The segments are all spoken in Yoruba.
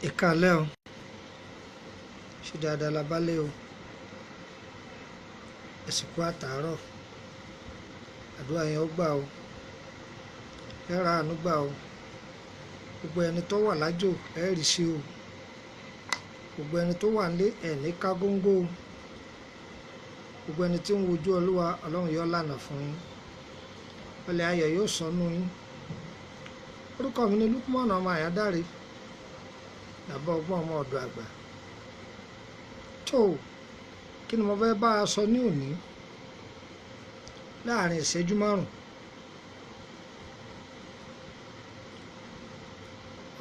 Ẹ káalẹ́ o. Ṣé dáadáa la bá lé o? Ẹ sì kú àtàárọ̀. Àdúrà yẹn ó gbà o. Ẹ ra àánú gbà o. Gbogbo ẹni tó wà lájò ẹ rí sí o. Gbogbo ẹni tó wà nílé ẹ ní ká góńgó o. Gbogbo ẹni tí ń wojú Olúwa, Ọlọ́run yóò lànà fún yín. Ọlẹ̀ ayọ̀ yóò sọnù yín. Orúkọ mi ni Lukman ọmọ Àyádáre, bàbá ọgbọ́n ọmọ ọ̀dọ̀ àgbà. Tó, kí ni mo fẹ́ bá a sọ ní òní? Láàárín ìṣẹ́jú márùn-ún.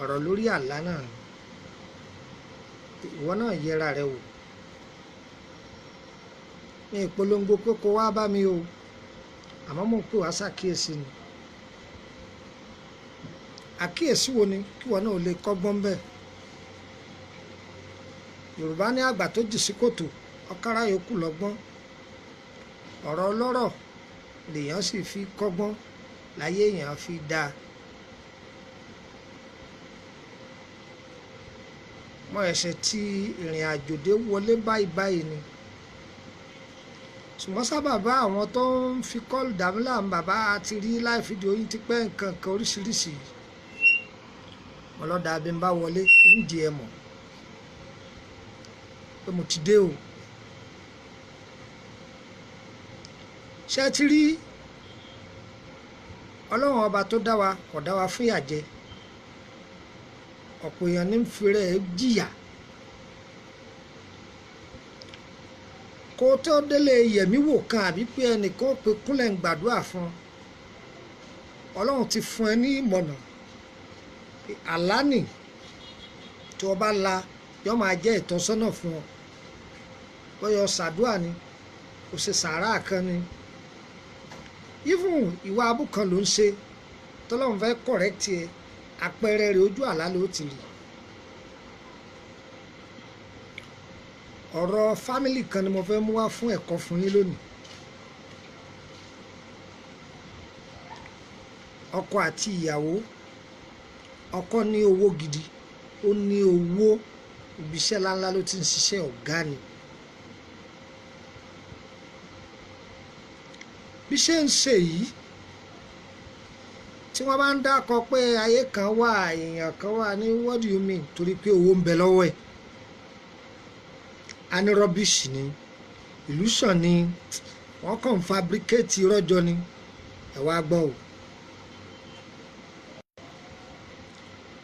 Ọ̀rọ̀ lórí àlá náà ni. Ìwọ náà yẹra rẹ wò. Mi ìpolongo pé kó wá bá mi o, àmọ́ mò ń pè wá ṣàkíyèsí ni. Àkíyèsí wo ni kí ìwọ náà lè kọ́gbọ́n bẹ́ẹ̀? Yorùbá ní àgbà tó jì sí kòtò, ọ̀kárá yòókù lọ́gbọ́n. Ọ̀rọ̀ ọlọ́rọ̀ lèèyàn sì fi kọ́gbọ́n, láyé èèyàn fi dáa. Mo ẹ̀ṣẹ̀ tí ìrìn àjò dé wọlé báyìí báyìí ni. Ṣùgbọ́n sábà bá àwọn tó ń fi kọ́ọ̀lù dàmí láàmú, bàbá a ti rí láì fídíò yín ti pẹ́ nǹkan kan oríṣiríṣi. Mo lọ dà bí n bá wọlé, ń di ẹ mọ̀ pé mo ti dé o. Ṣé ẹ ti rí Ọlọ́run ọba tó dá wa kò dá wa fún ìyà jẹ. Ọ̀pọ̀ èèyàn ní ń fi rẹ̀ jìyà. Kó tó délé yẹ̀mí wò kan àbí pé ẹnìkan ó pe kúnlẹ̀ ń gbàdúrà fún ọ. Ọlọ́run ti fún ẹ ní ìmọ̀nà. Àlá nì tí o bá la yó máa jẹ́ ìtọ́sọ́nà fún ọ. Bóyá o ṣàdúà ni, o ṣe sàárà kan ni. Even ìwà abú kan ló ń ṣe tọ́lọ́run fẹ́ correct ẹ, àpẹẹrẹ rẹ̀ ojú àlá ló ti rí. Ọ̀rọ̀ family kan ni mo fẹ́ mú wá fún ẹ̀kọ́ fún yín lónìí. Ọkọ àti ìyàwó. Ọkọ ní owó gidi, ó ní owó, ibi iṣẹ́ ńláńlá ló ti ń ṣiṣẹ́, ọ̀gá ni. Bí ṣe ń ṣe yìí, tí wọ́n bá ń dákọ pé ayé kan wà, èèyàn kan wà ní what do you mean? Torí pé owó ń bẹ lọ́wọ́ ẹ̀. A ní rubbish ni, illusion ni, wọ́n kàn ń fabricate irọ́ jọ ni. Ẹ wá gbọ́ o.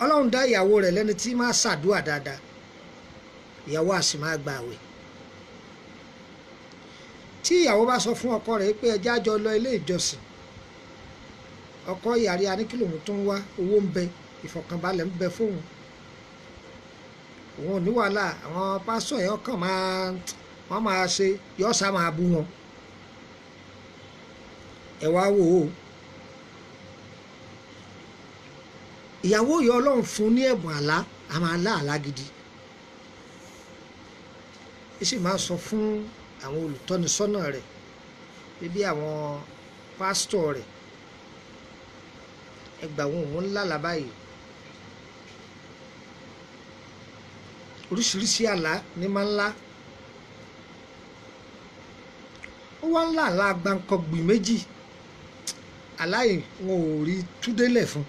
Ọlọ́run dá ìyàwó rẹ̀ lẹ́ni tí máa ṣàdúà dáadáa. Ìyàwó a sì máa gba àwẹ̀. Tí ìyàwó bá sọ fún ọkọ rẹ̀ pé ẹ jẹ́ á jọ lọ ilé ìjọsìn, ọkọ yàrá a ní kí lòun tó ń wá, owó ń bẹ, ìfọ̀kànbalẹ̀ ń bẹ fóun. Òun ò ní wàhálà, àwọn pásítọ̀ yẹn kàn máa, wọ́n máa ṣe, yọ́ sá máa bú wọn. Ẹ wá wò ó. Ìyàwó yìí Ọlọ́run fún ní ẹ̀bùn àlá, a máa lá àlá gidi. Ó sì máa sọ fún àwọn olùtọ́nisọ́nà rẹ̀, bí àwọn pásítọ̀ rẹ̀, ẹ gbà wọ́n, òun ńlá àlá báyìí. Oríṣiríṣi àlá ni máa ń lá. Ó wá ń lá àlá gbáǹkọ́gbì méjì. Àlá yìí wọn ò rí túdélẹ̀ fún.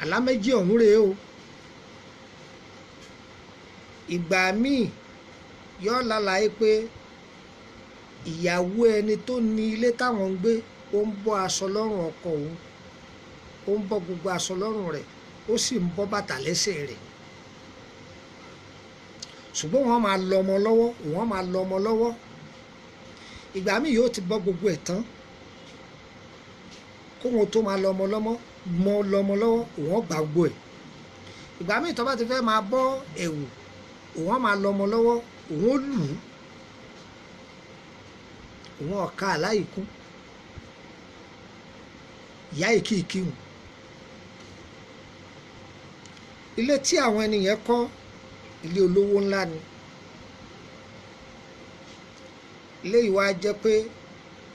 Àlá méjì ọ̀hún rèé o. Ìgbà míì yóò lálàá pé ìyàwó ẹni tó ní ilé táwọn ń gbé ó ń bọ́ aṣọ lọ́rùn ọkọ òun, ó ń bọ́ gbogbo aṣọ lọ́rùn rẹ̀, ó sì ń bọ́ bàtà lẹ́sẹ̀ rẹ̀. Ṣùgbọ́n wọ́n máa lọ ọmọ lọ́wọ́, wọ́n máa lọ ọmọ lọ́wọ́. Ìgbà míì yóò ti bọ́ gbogbo ẹ̀ tán. Kó wọn tó máa lọ ọmọ lọ́mọ, mọ́ lọ ọmọ lọ́wọ́, òun ó gbà gbogbo ẹ̀. Ìgbà míì tó bá ti fẹ́ máa bọ́ ẹ̀wù, òun á máa lọ ọmọ lọ́wọ́, òun ó lù ú. Òun ọ̀ka àlá yìí kún. Ìyá yìí kì í kírun. Ilé tí àwọn ẹni yẹn kọ́, ilé olówó ńlá ni. Ilé yìí wá jẹ́ pé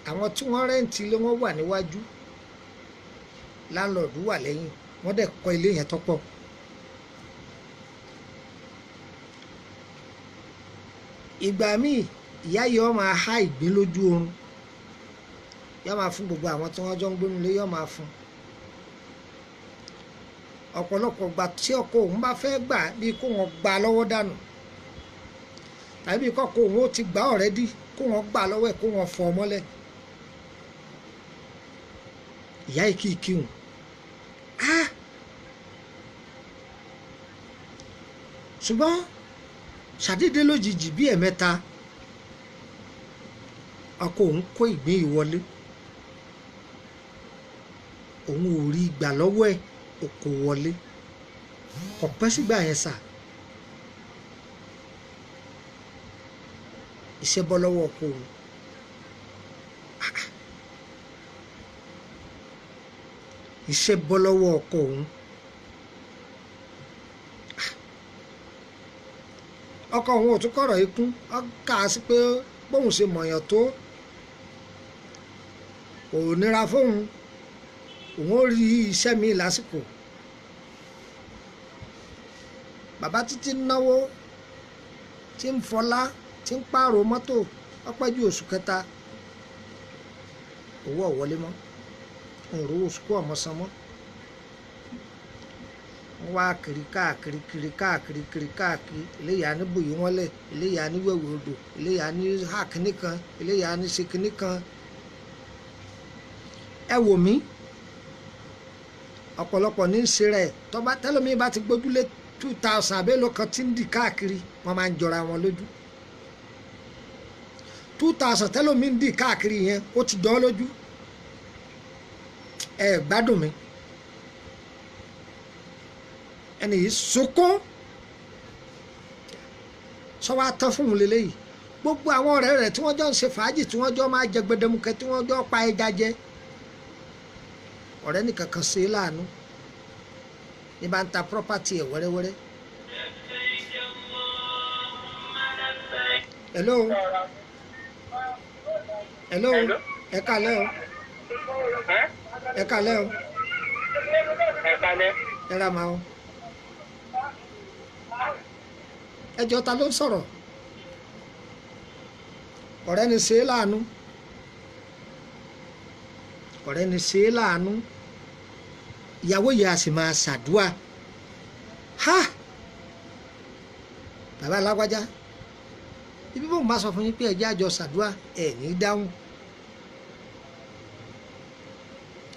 àwọn tí wọ́n rẹ́ǹtì ilé wọn wà níwájú, láńlọ́ọ̀dù wà lẹ́yìn. Wọ́n dẹ̀ kọ́ ilé yẹn tọ́pọ̀. Ìgbà míì ìyá yìí ó máa há ìgbín lójú oorun, yóò máa fún gbogbo àwọn tí wọ́n jọ ń gbénu lé, yóò máa fún. Ọ̀pọ̀lọpọ̀ gbà tí ọkọ òun bá fẹ́ gbà bíi kó wọn gbà lọ́wọ́ dànù, tàbí kọ́kọ́ òun ó ti gbà ọ̀rẹ́dì kó wọn gbà lọ́wọ́ ẹ̀ kó wọn fọ́ mọ́lẹ̀. Ìyá yìí kì í kíhun. Ṣùgbọ́n ṣàdédé lójijì bí ẹ̀mẹ́ta ọkọ òun kó ìgbín yìí wọlé, òun ò rí gbà lọ́wọ́ ẹ̀, ó kó wọlé. Kò pẹ́ sígbà yẹn sà, iṣẹ́ bọ́ lọ́wọ́ ọkọ òun. Iṣẹ́ bọ́ lọ́wọ́ ọkọ òun. Ọkọ òun ò tún kọ̀rọ̀ ikún, ó kà á sí pé bóun ṣe mọ̀yàn tó kò nira fóun, òun ó rí iṣẹ́ mi lásìkò. Bàbá títí náwó tí ń fọlá tí ń pààrọ̀ mọ́tò, ó pẹ́ ju oṣù kẹta owó ò wọlé mọ́, òun rówó oṣù kó ọmọ san mọ́. Wọ́n wá kiri káàkiri kiri káàkiri kiri káàkiri, eléyà ní bòyí wọ́n lẹ̀, eléyà ní wẹ̀wẹ̀ odò, eléyà ní hà kínní kan, eléyà ní ṣe kínní kan. Ẹ wò mí, ọ̀pọ̀lọpọ̀ ní í ṣe rẹ̀ tọ́ba tẹ́lómi bá ti gbójúlé 2000 abẹ́lò kan tí ń dì káàkiri, wọ́n máa ń jọra wọn lójú. 2000 tẹ́lómi ń dì káàkiri yẹn ó ti jọ ọ́ lójú. Ẹ gbádùn mi. Ẹni yìí sunkún sọ wá tán fún un lélẹ́yìí. Gbogbo àwọn ọ̀rẹ́ rẹ̀ tí wọ́n jọ ń ṣe fàájì, tí wọ́n jọ máa jẹ gbẹdẹmukẹ, tí wọ́n jọ pa ẹja jẹ, ọ̀rẹ́ nìkan kan ṣe é láàánú ní bá ń ta property ẹ̀ wẹ́rẹ́wẹ́rẹ́. Hello, hello, ẹ kálẹ́ o, ẹ kálẹ́ o, Ẹ kálẹ́. Ẹ ra màá o. Ẹ jọ̀ọ́, ta ló ń sọ̀rọ̀? Ọ̀rẹ́ ni ṣe é láàánú, ọ̀rẹ́ ni ṣe é láàánú. Ìyàwó yìí a sì máa ṣàdúà. Ha, bàbá alágbájá, ibi bóun bá sọ fún yín pé ẹ jẹ́ àjọ ṣàdúà, ẹ ní dáhùn.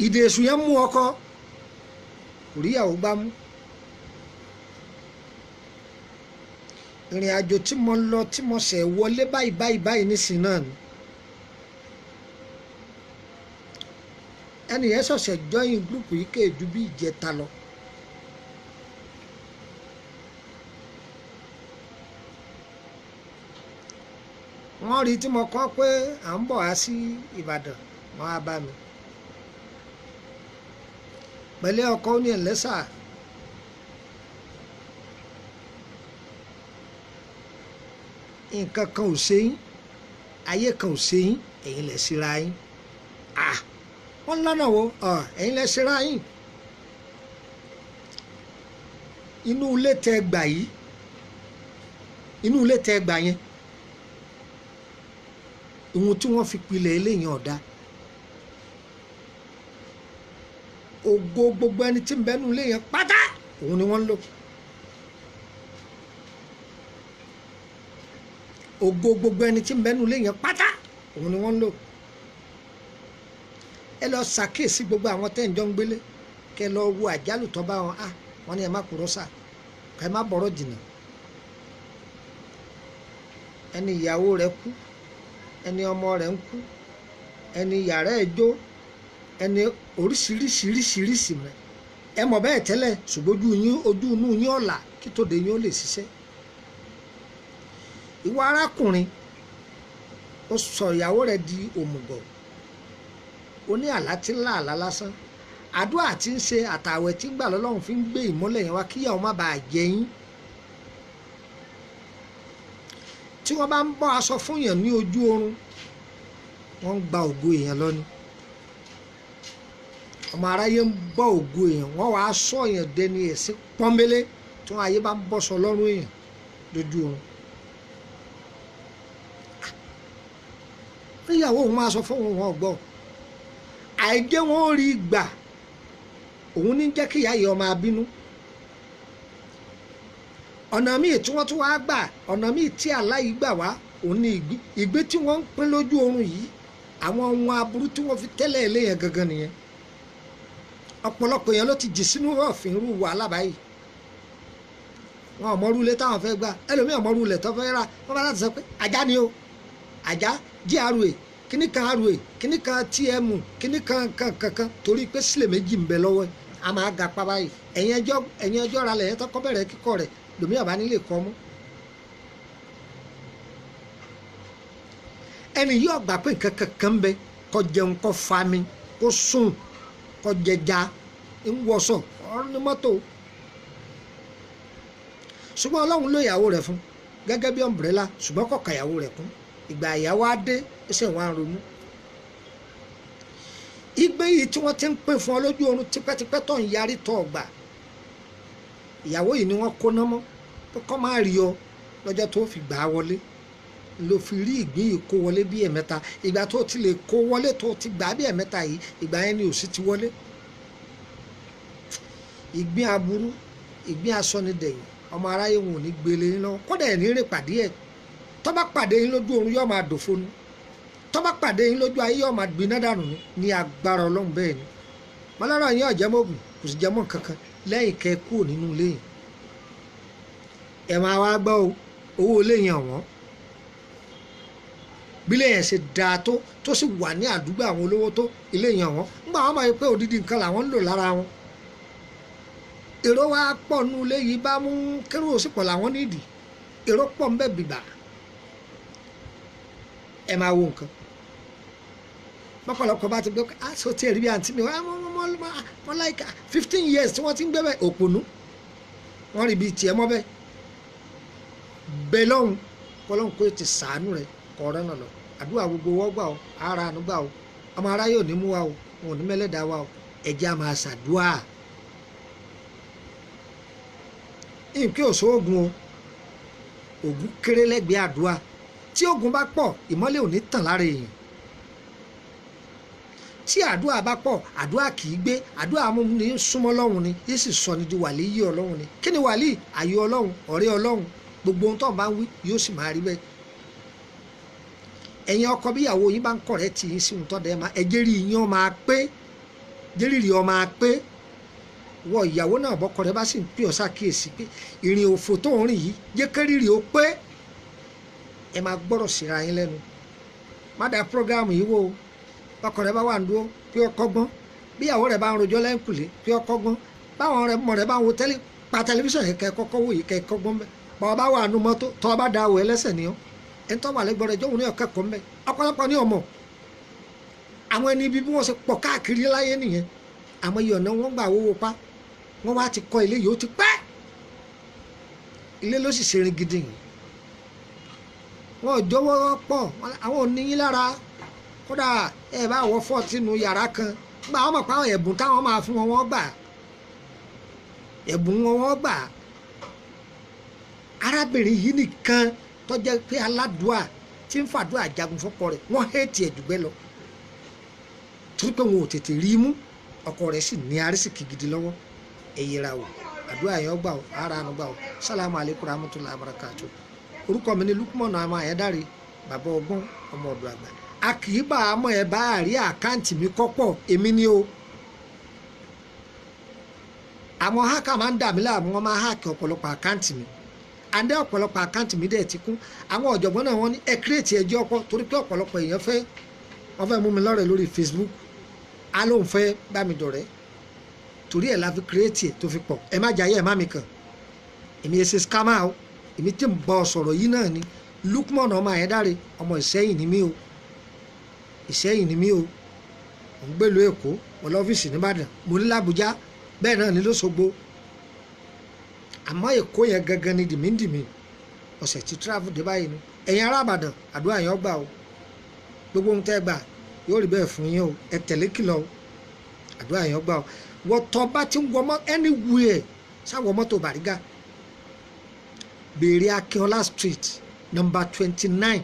Ìdè èṣù yẹn mú ọkọ, kò rí ìyàwó gbá mú. Ìrìn àjò tí mo lọ tí mo ṣẹ̀ wọlé báyìí báyìí báyìí nísìnyí náà ni ẹnì yẹn ṣọ̀ṣẹ̀ join group yìí kéèjú bí ìjẹta lọ. Wọ́n rí tí mo kọ́ pé à ń bọ̀ wá sí Ìbàdàn, wọ́n á bá mi pẹ̀lẹ́ ọkọ ó ní ẹ̀lẹ́sà. Nǹkan kan ò ṣe yín, ayé kan ò ṣe yín, ẹ̀yin lẹ̀ ṣera yín. Wọ́n lọ́nà wo ẹ̀yin lẹ̀ ṣera yín. Inú ilé tẹ gbà yìí, inú ilé tẹ gbà yẹn, ohun tí wọ́n fi pilẹ̀ eléyìí ọ̀dà. Ògo gbogbo ẹni tí ń bẹ nínú ilé yẹn pátá òun ni wọ́n ń lò. Ògo gbogbo ẹni tí ń bẹ nínú ilé yẹn pátá òun ni wọ́n ń lò. Ẹ lọ ṣàkíyèsí gbogbo àwọn tẹ́ ń jọ ń gbélé, kẹ lọ wo àjálù tó bá wọn. Wọ́n ní ẹ má kúrò sà, kẹ má bọ̀rọ̀ jìnnà. Ẹni ìyàwó rẹ̀ kú, ẹni ọmọ rẹ̀ ń kú, ẹni yàrá ẹ̀ jó, ẹni oríṣiríṣiríṣiríṣi mẹ. Ẹ mọ̀ bẹ́ẹ̀ tẹ́lẹ̀, ṣùgbọ́n ojú yín, ojú inú yín ọ̀la kí tòde yín ó lè ṣiṣẹ́. Ìwọ arákùnrin, ó sọ ìyàwó rẹ̀ di òmùgọ̀, ó ní àlá tí ń lá àlá lásán. Àdúrà tí ń ṣe àtàwẹ̀ tí ń gbà lọ́lọ́run fi ń gbé ìmọ́lẹ̀ yẹn wá kíyàwó má bàa jẹ yín. Tí wọ́n bá ń bọ́ aṣọ fún yàn ní ojú oorun, wọ́n ń gba ògo èèyàn lọ ni. Ọmọ aráyé ń bọ́ ògo èèyàn, wọ́n wàá sọ èèyàn dẹni ẹ̀sìn pọ́nbélé tí wọ́n ayé bá ń bọ́sọ lọ́rùn èèyàn lójú oorun. Níyàwó òun máa sọ fún òun wọn gbọ́, àìjẹ́ wọn ò rí gbà, òun ní jẹ́ kí ìyá yìí ọmọ abínú. Ọ̀nà míì tí wọ́n tún wá gbà, ọ̀nà míì tí aláyìí gbà wá, òun ní ìgbé tí wọ́n ń pín lójú oorun yìí, àwọn ohun aburú tí wọ́n fi tẹ́lẹ̀ eléyàn gangan nìyẹn. Ọ̀pọ̀lọpọ̀ èèyàn ló ti jì sínú ọ̀fìn irú wàhálà báyìí. Wọn ò mọrú ilé táwọn fẹ́ gbà, ẹlòmíì ò mọrú ilẹ̀ tó fẹ́ rà. Wọ́n bá láti sọ pé ajá ni o, ajá GRA kíní kan RA kíní kan TM kíní kan kan kan, torí pé sílẹ̀ méjì ń bẹ lọ́wọ́ ẹ̀, a máa ga pa báyìí. Ẹ̀yin ẹjọ́ ra lẹ̀ yẹn tọkọ bẹ̀rẹ̀ kíkọ́ rẹ̀ lòmí ọ̀bá nílé kọ́ mú. Ẹni yóò gbà pé nǹkan kankan ń bẹ, kó jẹun, kó fami, kó sùn, kó jẹja, ń wọṣọ, ọ̀rọ̀ ní mọ́tò. Ṣùgbọ́n Ọlọ́run ló ìyàwó rẹ̀ fún gẹ́gẹ́ bí ọ̀mbrẹ́là, ṣùgbọ́n kò ka ìyàwó rẹ̀ kún. Ìgbà ìyàwó á dé, ẹsẹ̀ wọn á ronú. Igbe yìí tí wọ́n ti ń pín fún ọ lójú oorun tipẹ́tipẹ́ tó ń yarí tó ọgbà, ìyàwó yìí ni wọ́n kóná mọ́ pé kọ́ máa rí ọ lọ́jọ́ tó fi gbà á wọlé. Ló fi rí ìgbín yìí kó wọlé bí ẹ̀mẹ́ta. Ìgbà tó ti lè kó wọlé tó ti gbà á bí ẹ̀mẹ́ta yìí, ìgbà yẹn ni òṣì ti wọlé. Ìgbín aburú, ìgbín asọ́nidẹ̀yìn, ọmọ aráyé wọn ò ní gbélé yín lọ́wọ́, kódà ẹ̀ ní rìn pàdé ẹ̀. Tó bá pàdé yín lójú oorun yóò máa dòfo ni, tó bá pàdé yín lójú ayé yóò máa gbiná dànù ni ní agbára Ọlọ́run. Bẹ́ẹ̀ ni mọ́lára yín ọ̀jẹ̀ mọ́gùn, kò sì jẹ́ mọ́ kankan lẹ́yìn kẹ́ kúrò nínú ilé yìí. Ẹ máa wá gbọ́ o, owó ilé yẹn ọ̀wọ́n. Bí ilé yẹn ṣe dáa tó tó sì wà ní àdúgbò àwọn olówó tó, ilé yẹn ọ̀wọ́n. Ńgbà wọn máa yẹ pé odidi nǹkan làwọn ń lò lára wọn. Èrò wa pọ̀ nínú ilé yìí bá mú kérò òsì pọ̀ làwọn nídìí, èrò pọ̀ ń bẹ bìbà. Ẹ máa wo nǹkan mọ́pọ̀lọpọ̀ bá ti gbé aṣọ tí ẹ̀rí bí àǹtí mi wọ́n láìka 15 years tí wọ́n ti ń gbé bẹ́ẹ̀ òpònú, wọ́n rí bíi tiẹ̀ mọ́ bẹ́ẹ̀ bẹ́ẹ̀ lọ́hùn kọ́lọ́hùn kó ti sàánú rẹ̀ kọ́ ọ̀rẹ́ náà lọ. Àdúrà gbogbo wọ́n gbà ó, ara àánú gbà ó, ọmọ aráyé ò ní mú wa o, wọn ò ní mẹ́lẹ́dàá wa o, ẹ̀jẹ̀ á máa ṣàdúà. Nǹkan ò sóògùn o, ògùn kéré lẹ́gbẹ̀ẹ́ àdúà. Tí ògùn bá pọ̀, ìmọ́lẹ̀ ò ní tàn lára èèyàn. Tí àdúrà bá pọ̀, àdúrà kì í gbé, àdúrà mú ní súnmọ́ Ọlọ́run ni, yìí sì sọ ni di wàlí yí Ọlọ́run ni. Kí ni wàlí? Àyè Ọlọ́run, ọ̀rẹ́ Ọlọ́run, gbogbo ohun tó ń bá ń wí yóò sì máa rí bẹ́ẹ̀. Ẹ̀yin ọkọ bí ìyàwó yín bá ń kọ̀rẹ́ tì í sí ohun tó dẹ́ máa ẹ jẹ́rìí yín ọ máa pé, jẹ́rìí ọ máa pé. Wọ ìyàwó náà bọ́kọ rẹ bá sì ń pè ọ́ ṣàkíyèsí pé ìrìn òfò tó ń rìn yìí jẹ́ kérìrì ó pé. Ẹ máa gbọ́rọ̀ síra yín lẹ́nu. Má da prógámù yìí wò ó. Bọ́kọ rẹ bá wà ń dúró pé ọkọ gbọ́n, bí ìyàwó rẹ bá ń rojọ́ lẹ́ńkùlé pé ọkọ gbọ́n, báwọn ọ̀rẹ́ mọ̀ rẹ bá ń wo tẹ́lẹ̀ pa tẹlifíṣàn yìí kẹ́ kọ́kọ́ wò yìí kẹ́ kọ́ gbọ́n bẹ́ẹ̀. Bàbá bá wà nù mọ́tò tọ́ bá da àwọ̀ ẹlẹ́sẹ̀ ni ọ́, ẹni tó wà lẹ́gbọ̀n rẹ jọ́hún ní ọ̀kẹ́ kọ́ mbẹ́. Ọ̀pọ̀lọpọ̀ ní ọmọ àwọn ẹni ibi bí wọ́n ṣe pọ̀ káàkiri láyé nìyẹn. Àmọ́ iye ọ̀nà wọn gbà wówó pa, wọ́n wá ti kọ́ ilé yìí ó ti pẹ́, ilé ló sì ṣe rin gidi yìí. Wọn ò jọ̀wọ́ pọ̀, àwọn ò ní yín lára. Kódà ẹ bá wọ fọ́ọ̀tì nù yàrá kan, gba àwọn mọ̀ pé àwọn ẹ̀bùn táwọn máa fún wọn wọ́n gbà, ẹ̀bùn wọn wọ́n gbà. Arábìnrin yìí nìkan tó jẹ́ pé aládùá tí ń fàdúrà jagun fọ́kọ rẹ̀, wọ́n hẹ́ẹ̀tì ẹ̀dùgbẹ́ lọ torí pé wọn ò tètè rí i mú. Ọkọ rẹ̀ sì ní arísìkì gidi lọ́wọ́. Ẹ yẹra o, àdúrà yẹn gbà o, ara àánú gbà o. Sálámù aleykum rahmatulahi barakatu. Orúkọ mi ni Lukman ọmọ Ayédáre, bàbá ọgbọ́n, ọmọ ọ̀dọ̀ àgbà. A kì í bá a mọ̀ ẹ bá a rí àkáǹtì mi kọ́pọ̀, èmi ni o. Àwọn hákà máa ń dà mí láàmú, wọ́n máa háàkì ọ̀pọ̀lọpọ̀ àkáǹtì mi. Àndẹ́ ọ̀pọ̀lọpọ̀ àkáǹtì mi dẹ̀ ti kún. Àwọn ọ̀jọ̀gbọ́n náà wọ́n ní ẹ kírètì ẹjọ́ ọkọ torí pé ọ̀pọ̀lọpọ̀ èèyàn fẹ́, wọ́n fẹ́ mú mi lọ́rẹ̀ lórí Facebook. Á lóun fẹ́ bá mi dọ̀rẹ́, torí ẹ̀ la fi kírètì ẹ̀ tó fi pọ̀. Ẹ má jayé, ẹ má mi kàn, èmi ẹ ṣe scammer o. Èmi tí ń bọ sọ̀rọ̀ yìí náà ni Lukman ọmọ Ayédáre, ọmọ Ìṣẹ́yìn ni mí o, Ìṣẹ́yìn ni mí o. Mò ń gbèlú Èkó, mo lọ́fíìsì nìbàdàn, mo ní l'Àbújá, bẹ́ẹ̀ náà ní l'Óṣogbo. Àmọ́ Èkó yẹn gangan ni dìmídìmí ọ̀sẹ̀ tí travel dé báyìí ni. Ẹ̀yin ará Ìbàdàn, àdúrà yẹn gbà o, gbogbo ohun tẹ́ gbà yóò rí bẹ́ẹ̀ fún yín o. Ẹ tẹ̀lé kìlọ̀ o, Àdúrà yẹn gbà o. Wọ́n tọ́ bá ti ń wọ mọ́ anywhere, sáwọ́ mọ́tò Bàrígà, béèrè Akínọlá Street, number 29,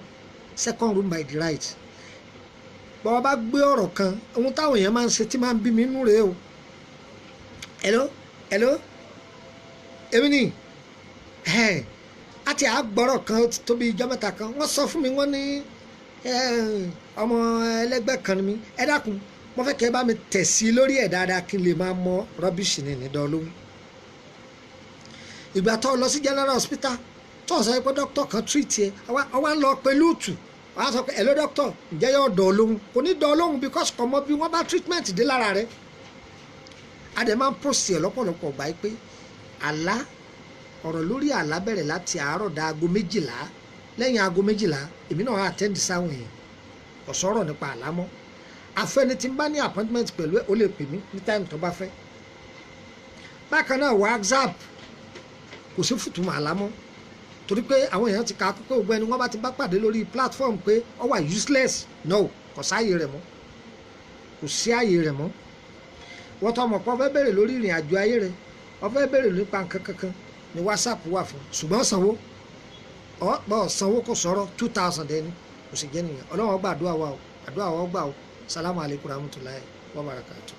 second room by the right. Bọ́ọ̀ bá gbé ọ̀rọ̀ kan, ohun táwọn èèyàn máa ń ṣe tí máa ń bí mi nú rèé o. Hello, hello, èmi ni àti àgbọ̀rọ̀ kan tóbi ijọ́ mẹ́ta kan, wọ́n sọ fún mi, wọ́n ní ọmọ ẹlẹ́gbẹ́ kan ni mi. Ẹ dákun, mo fẹ́ kẹ́ ẹ bá mi tẹ̀ sí lórí ẹ̀ dáadáa kí n lè máa mọ rubbish ní ìdánlóhùn. Ìgbà tó lọ sí general hospital, tó sọ pé dókítà kan treat ẹ, ọwá ń lọ pẹ̀lú òtù, wàá sọ pé, "Hello doctor, ǹjẹ́ yóò dọ̀ lóhùn?" Kò ní dọ̀ lóhùn because kò mọ bí wọ́n bá treatment dé lára rẹ̀. A dẹ̀ máa ń post ẹ̀ lọ́pọ̀lọpọ̀ gbà pé àlá, ọ̀rọ̀ lórí àlá bẹ̀rẹ̀ láti àárọ̀ da aago 12. Lẹ́yìn aago 12, èmi náà attend sáwọn èèyàn, kò sọ̀rọ̀ nípa àlá mọ́. Àfẹni tí ń bá ní appointment pẹ̀lú ẹ̀, ó lè pè mí ní time tó bá fẹ́. Bákan náà, WhatsApp, kò sí fùtùmọ̀ àlá mọ́, torí pé àwọn èèyàn ti kà á pé gbogbo ẹni wọ́n bá ti bá pàdé lórí platform pé ó wà useless. No, kò sáàyè rẹ̀ mọ́, kò sí àyè rẹ̀ mọ́. Wọ́n tó mọ̀ pé ó fẹ́ bèrè lórí ìrìn àjò ayé rẹ̀, ó fẹ́ bèrè nípa nǹkan kankan ni WhatsApp wà fún, ṣùgbọ́n sanwó ọ sanwó, kò sọ̀rọ̀ 2,000 ẹni kò sì jẹ́ nìyẹn. Ọlọ́wọ́n gbà àdúrà wa o, àdúrà wa gbà o. Salamu alaykum rahmatulahi wa barakatuh.